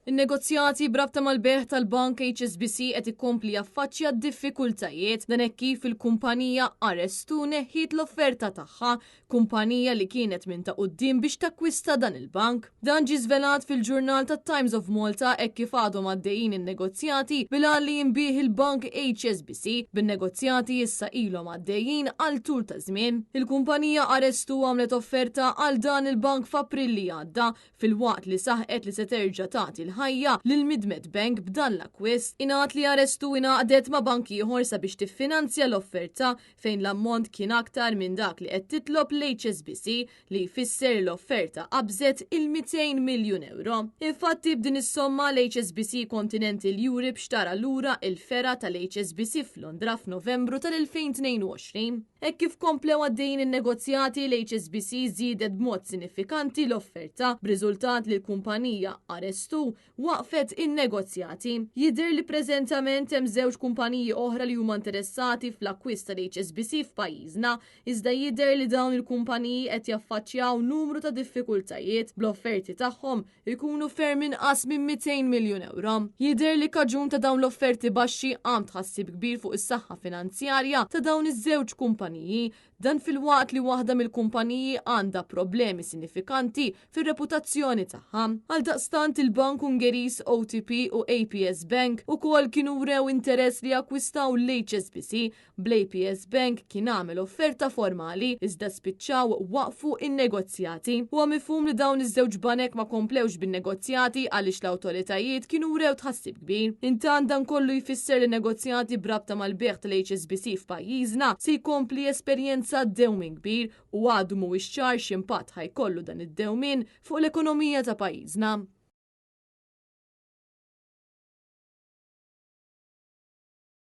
In-negozjati b'rabta mal-bejgħ tal-bank HSBC qed ikompli jaffaċċja diffikultajiet dan hekk kif il-kumpanija RS2 neħħiet l-offerta tagħha, kumpanija li kienet minn ta' quddiem biex takkwista dan il-bank. Dan ġie żvelat fil-ġurnal tat-Times of Malta hekk kif għadhom għaddejjin in-negozjati bil-għan li jinbiegħ il-bank HSBC, bin-negozjati issa ilhom għaddejjin għal tul ta' żmien. Il-kumpanija RS2 għamlet offerta għal dan il-bank f'April li għadda Filwaqt li saħqet li se terġa' tagħti l-ħajja lil Mid-Med Bank b'dan l-akkwist, ingħad li Arestu ingħaqdet ma' bank ieħor sabiex tiffinanzja l-offerta fejn l-ammont kien aktar minn dak li qed titlob l-HSBC li jfisser li l-offerta qabżet il-200 miljun ewro. Infatti b'din is-somma l-HSBC Continental Europe xtara lura il-fergħa tal-HSBC f'Londra f'Novembru tal-2022. Hekk kif komplew għaddejjin in-negozjati, l-HSBC żiedet b'mod sinifikanti l-offerta, b'riżultat li l-kumpanija RS2 waqfet in-negozjati. Jidher li preżentament hemm żewġ kumpaniji oħra li huma interessati fl-akkwist tal-HSBC f'pajjiżna, iżda jidher li dawn il-kumpaniji qed jaffaċċjaw numru ta' diffikultajiet bl-offerti tagħhom ikunu ferm inqas minn 200 miljun ewro. Jidher li kaġun ta' dawn l-offerti baxxi qam tħassib kbir fuq is-saħħa finanzjarja ta' dawn iż-żewġ kumpaniji. Dan filwaqt li waħda mill-kumpaniji għandha problemi sinifikanti fir-reputazzjoni tagħha. Għaldaqstant il-bank Ungeriż OTP u APS Bank ukoll kienu wrew interess li jakkwistaw l-HSBC Bl-APS Bank kien għamel offerta formali iżda spiċċaw waqfu n-negozjati. Huwa mifhum li dawn iż-żewġ banek ma komplewx bin-negozjati għaliex l-awtoritajiet kienu wrew tħassib kbir. Intant dan kollu jfisser li negozjati b'rabta mal-bejgħ tal-HSBC f'pajjiżna se jkompli jesperjenza dewmien kbir u għadu mhuwiex ċar x'impatt ħa jkollu dan id-dewmien fuq l-ekonomija ta' pajjiżna.